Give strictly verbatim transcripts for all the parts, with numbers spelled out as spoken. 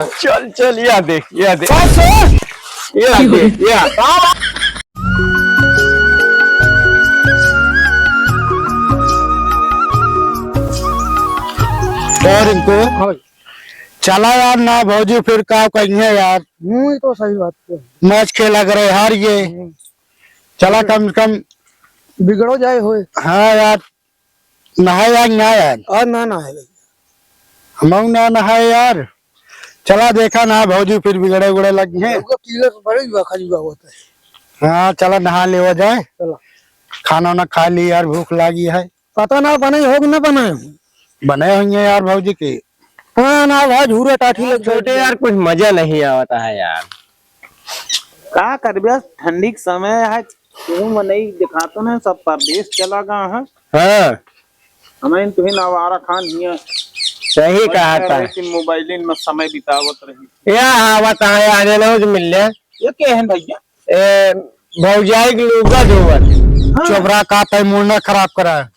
चल, चल, या देख, या देख। बस, बस। या देख, या। और इनको हाँ। चला यार ना भौजी, फिर का कहिए यार। हम्म, ये तो सही बात है। मैच खेला करे, हार गए। हम्म। चला कम से कम। बिगड़ो जाए होए। हाँ यार, नहाए आज ना यार। आज ना नहाए भैया। हमहू ना नहाए यार। चला देखा ना भौजी फिर बिगड़े उगड़े लगी हैं। हमको कीड़ा तो बड़े ही बा, खजुआ होता है। हाँ, चला नहा लेवा जाए। चला। खाना वाना खा ली यार, भूख लागी है। पता ना बने हो कि ना बने हो। बने होंगे यार भौजी के। हाँ ना भाई, झूरे टाठी लग छोटे गए। यार, कुछ मजा नहीं आवता है यार। का करबे, ठंडी के समय है, केहू मनई देखातो ना, सब परदेस चला गा है। हाँ। हमें तुहिन आवारा खान हिया सही कहा था। कि मोबाइलिन में समय बितावत रही। या आवत है, आने ना मिल ले। ये के हैं भैया? ए, भौजाई के लुगा धोवत। हाँ। चोपड़ा का तै मूड ना खराब करा।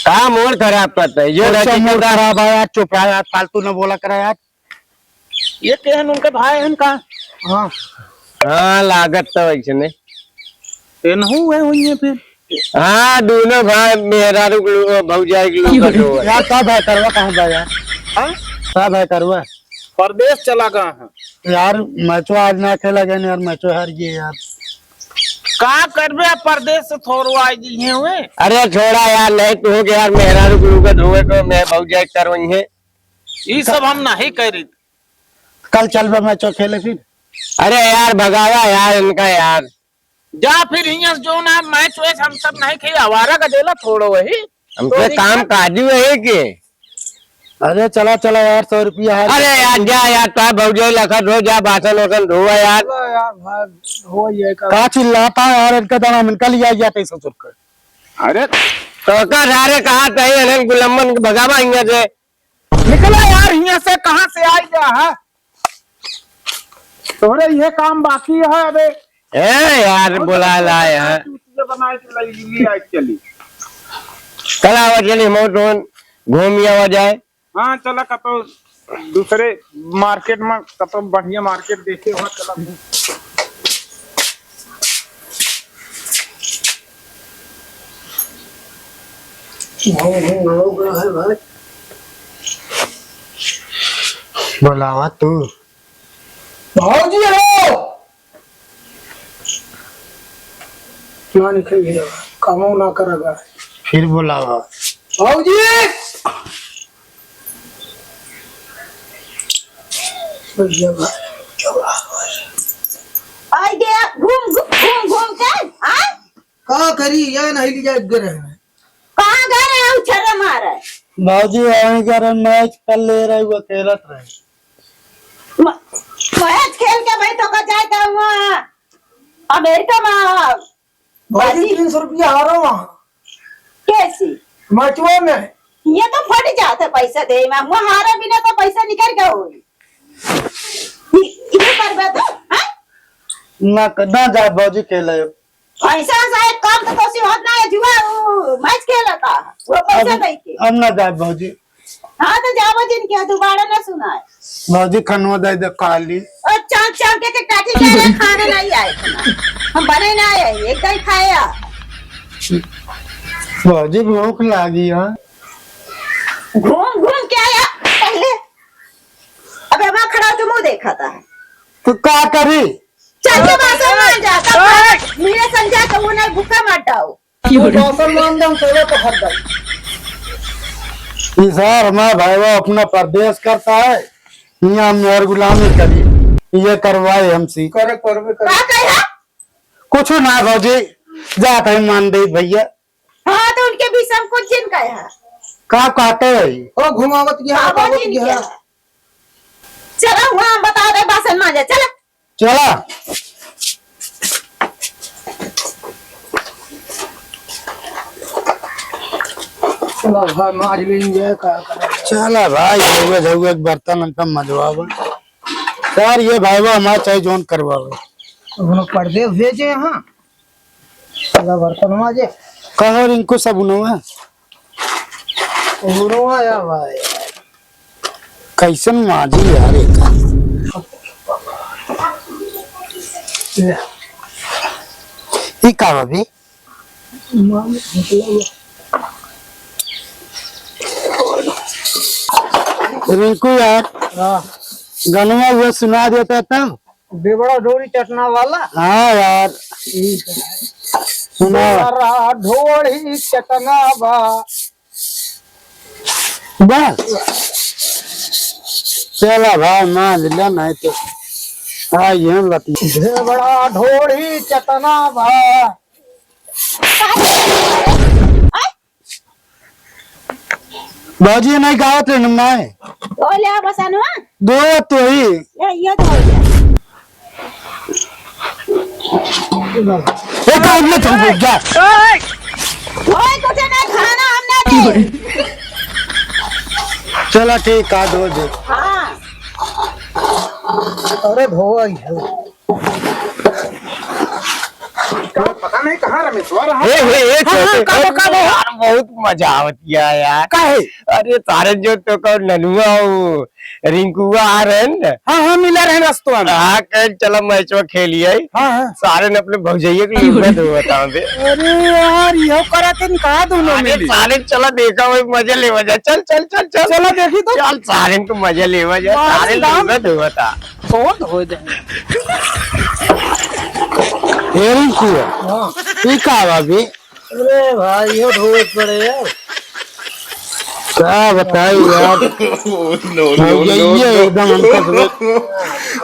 का मूड खराब करता है? ये अच्छा, लड़की मूड का खराब है यार, चुप रहा यार, फालतू ना बोला करा यार। ये के हैं, उनके भाई हैं का? हाँ। हाँ, लागत तो वैसे नहीं। एनहू है वही है फिर। हाँ, दोनों भाई मेहरारू के लुगा, भौजाई के लुगा धोवत। यार, का भाई करवा कहाँ बा यार? हाँ? का भाई करवा? परदेस चला गा है। यार, मैचो आज ना खेला गया यार, मैचो हार गए यार। का करबे, परदेस से थोड़ो आ गई है वे। अरे छोड़ा यार, नहीं तो हो गया यार, मेहरारू के लुगा धोवे को मैं भौजाई करवाई है। ई सब हम नहीं करी। कल चलबे मैचो खेले फिर। अरे यार, भगावा यार इनका यार। जा फिर हियां से जो ना मैच वैच हम सब नहीं खेल, आवारा का देला थोड़ो वही। हमसे तो काम काजू है के? अरे चला, चला यार, सौ रुपया है। अरे यार, जा यार, तो भौजाई लखत हो, जा बासन वासन धोवा यार। चला यार, भाई, हो ये का। का चिल्लाता है यार, इनका दाना में इनका लिया गया था ससुर का। अरे तो का सारे कहा तही अनंत गुलम्मन के भगावा हियां से। निकला यार हियां से, कहाँ से आई गया है? तोहरे ये काम बाकी है अबे। ए यार, और बोला ला यार। चूतिया बनाए के लाई ली आज चली। चला आवा चली, मौत होन, घूम आवा जाए। हाँ, चला कतो दूसरे मार्केट में, कतो बढ़िया मार्केट देखे हुआ, चला घूम। घूम घूम लोग है भाई। बोलावा तू। भौजी हो। ना निकल गया, कामो ना करेगा। फिर बोलावा। भौजी। भैया भाई, क्या बात है? आई गया घूम घूम घूम घूम के, हाँ? का करी, या नहीं ली जाए घर है। कहाँ गए रहे हो छर्रा मारे? भौजी, वहीं करे मैच कर ले रहे, वो खेलत रहे। म-, मैच खेल के भाई तो का जाए था वहाँ अमेरिका में। भौजी, बाजी। तीन सौ रुपया हारो वहाँ। कैसी? मैचवा में। ये तो फट जात है पैसा दे में, वहाँ हारा बिना तो पैसा निकल गया होई। इ-, इहे करबे तो, हाँ? ना क-, ना जाए भौजी खेले। ऐसा, ऐसा एक काम तो तोसी होत ना है, जुआ, उ, मैच खेलता, वो पैसा अब, दे के। अब ना जाए भौजी। हाँ, तो जावा जिनके दोबारा ना सुनाए। भौजी, खनवा दे दे खाली। और चाप, चाप के, के काटी जा रहे, खाना नहीं आए इतना। हम बने ना आए, एक दाई खाए आ। भौजी, भूख लागी है। घूम, घूम के आया पहले। अबे वहाँ खड़ा हो, तो मुँह देखा था। तो का करी? चल के बासन मान जा, तब मेरे संजय को वो नहीं भूखा मत डाओ। बासन मान दे, हम चले तो हर भाई। ई सार हमारा भाईवा अपना परदेस करता है, यहाँ हम और गुलामी करी, ये करवाए हमसे। करे, करबे करे। का कहे है? कुछ ना भौजी, जात है मान दे भैया। हाँ, तो उनके बीच हम कुछ जिन कहे है। का कहते है? ओ घुमावत गया, आवाज घुमावत इनके गया। है। चला, वहाँ बता दे, बासन मांजे, चला। चला। चला भाई, मार लेंगे, का करें? चला भाई, धोवे धोवे के बर्तन उनका मजवावे। यार, ये भाईवा हमारा चाहे जौन करवावे। अब हम परदेस भेजे यहाँ। चला बर्तन मांजे। कहो रिंकू सबुनवा। उनवा या भाई। कैसन माजी यार एका। ई का बा बे? रिंकू यार, हाँ। गनवा वो सुना देता तब। बेबड़ा ढोरी चटना वाला। हाँ यार। ठीक है। सुना। बेबड़ा ढोरी चटना बा। बस। चला भाई, मांज ले, नहीं तो आई हम लती। बेबड़ा ढोरी चटना बा। भौजी नहीं गावत रहे, नहीं। ओ ले बसनुआ। दो तो ही। ये, ये तो हो गया। ए, का उठले तुम जा। ओए, तुझे नहीं खाना, हम नहीं दे। चला ठीक, का दो दे। हाँ। अरे धोआ ही है। का पता नहीं कहाँ रमेशवा रहा। ए, ए, ए, हाँ, हाँ, छोटे, का बो, का बो? यार, बहुत मजा आवत गया यार। काहे? अरे, सारे जो तो को ननुआ हो, रिंकुआ आ रहे हैं ना? हाँ, हाँ, मिला रहे रस्तवा में। हाँ, कहे, "चलो मैचवा खेलिए।" हाँ, हाँ। सारे ने अपने भौजैया के लुगा धोवत आवे। अरे यार, इहो करत हैं का दोनों अरे मिली? सारे चला देखा वही मजा लेवा जा। चल, चल, चल, चल। चला देखी तो। चल, सारे को मजा लेवा जा। मार सारे दाम। लुगा धोवत आ। कौन धोए दे? ए रिंकुआ, हाँ। ई का बा बे? अरे भाई, इहो ढोवत पड़े यार। का बताई यार। No, no, no, ये no। एकदम हमका सब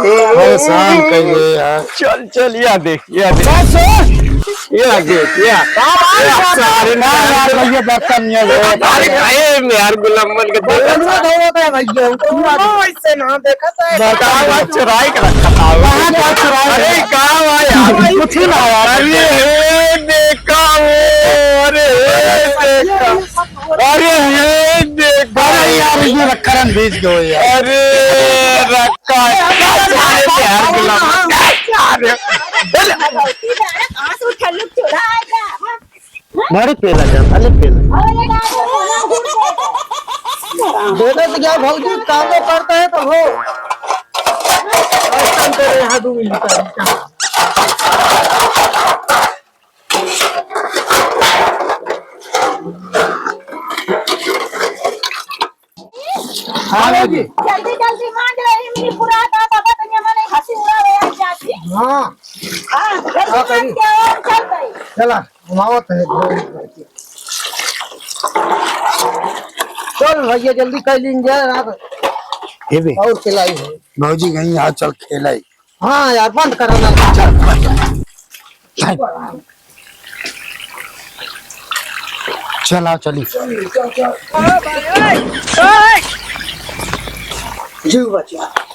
परेशान कर दे यार। चल, चल, या देख, या देख। बस, बस। या देख, या। का बात या है? सारे ना यार, भैया बर्तन नहीं है। अरे, भाई, यार, गुलाम मन के बर्तन ना धोवत है भैया। पूरा ऐसे ना देखा था। बताओ, आज चुराई के रखा था। कहाँ का चुराई? अरे, का हुआ यार? कुछ ना यार। अरे, हे देखा हो, अरे, हे देखा। अरे, हे देखा। अरे यार, इसमें रखा रंग भेज दो यार। अरे, रखा। अरे, यार, गुलाम। अरे। भौजी, डायरेक्ट आंसू ठल्लू चुरा आएगा। हाँ? भरे पेला जा, भले पेला। अरे, ये गाय को खाना भूल गए। देखे तो क्या भौजी, काम तो करता है तो हो। ऐसा करे यहाँ दो मिनट का। हाँ, भौजी। जल्दी, जल्दी मांज रही, मिल पूरा आता, तब तक ये मने हंसी उड़ावे आ जाती। हाँ। हाँ, जल्दी हाँ, मांज करी। के और चल गई। चला, घुमावत है। चल भैया, जल्दी कर लीन जाए, रात हे बे। और पिलाई है। भौजी गई, यहाँ चल खेलाई। हाँ यार, बंद करो ना। चल, बंद कर। चल, आओ, चली। जीव बचा।